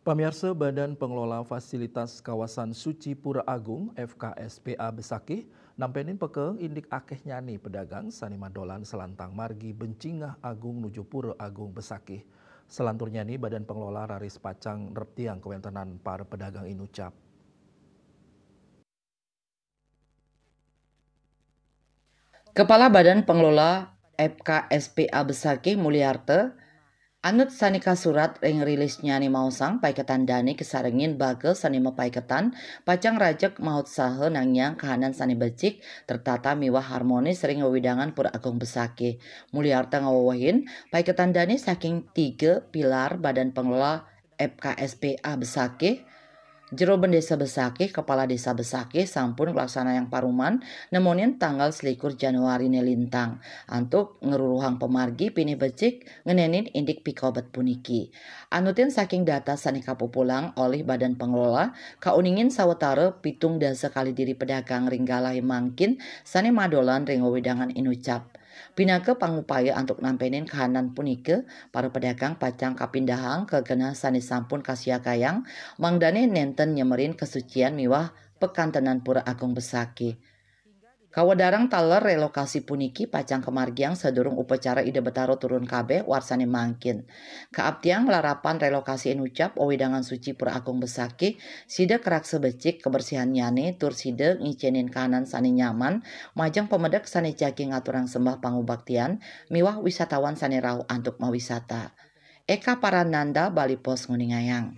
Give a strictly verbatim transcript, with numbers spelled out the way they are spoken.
Pamiarsa, Badan Pengelola Fasilitas Kawasan Suci Pura Agung, F K S P A, Besakih nampenin peka indik akeh nyane pedagang sane madolan selantang margi Bencingah Agung nuju Pura Agung Besakih. Selantur nyane, Badan Pengelola raris pacang nreptiang kawentenan para pedagang inucap. Kepala Badan Pengelola F K S P A Besakih, Mulyarta, anut sane kasurat ring rilisnyane, maosang paiketan dane kasarengin baga sane mapaiketan pacang rajeg mautsaha nangiang kahanan sane becik, tertata miwah harmonis ring wewidangan Pura Agung Besakih. Mulyarta ngawewehin, paiketan dane saking tiga pilar Badan Pengelola F K S P A Besakih, Jero Bendesa Besakih, Kepala Desa Besakih sampun nglaksanayang paruman nemonin tanggal selikur Januarine lintang antuk ngruruhang pamargi pinih becik ngenenin indik pikobet puniki. Anutin saking data sane kapupulang olih Badan Pengelola, kauningin sawatara pitung dasa kalih diri pedagang ring galahe mangkin sane madolan ring wewidangan inucap. Pinaka pangupaya antuk nampenin kahanan punika, para pedagang pacang kapindahang ka genah sane sampun kasiagayang, mangdane nenten nyemerin kasucian miwah pakantenan Pura Agung Besakih. Kawedarang taler relokasi puniki pacang kamargiang sadurung upacara Ida Betara turun kabeh warsane mangkin. Kaaptiang larapan relokasi inucap wewidangan suci Pura Agung Besakih, sida karaksa becik kabersihannyane tur sida ngicenin kahanan sane nyaman, majeng pamedek sane jagi ngaturang sembah pangubaktian miwah wisatawan sane rauh antuk mawisata. Eka Parananda, Bali Post, nguningayang.